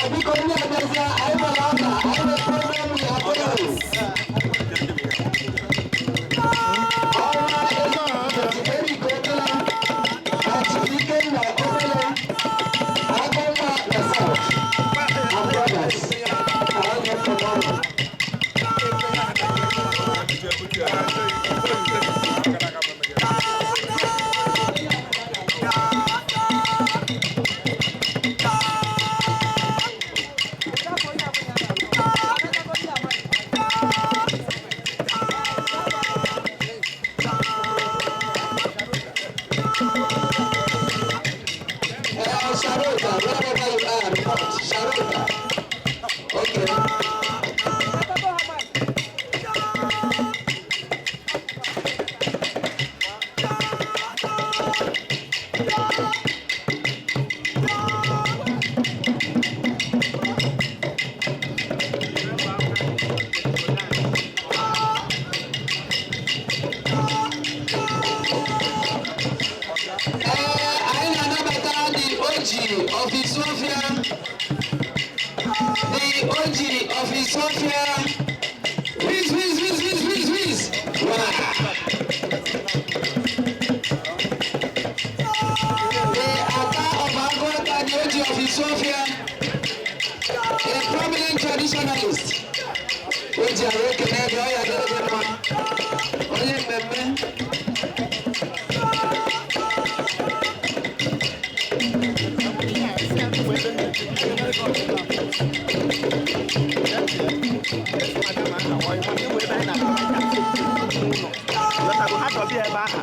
Biko, ndị abịazịa, anyị nwere ọka, anyị nwere program we are following. Ọnwa Eric Okela na Chief Ikenna Okele, Agụnwa na South and brothers. Anyị na-ekele ọnụ. Sharota, wherever you are, report. Sharota. Okay. Ee, anyị na-anabata the Oji of Isuofia. The Oji of Isuofia. Whiz, whiz, whiz, whiz, whiz, whiz. Wow. The Aka of Agota, the Oji of Isuofia, a prominent traditionalist. Oji arụ ekene ebe ọ ya dịrị gị mma. Onye mmemme. Ha chọbịa ebe ahụ.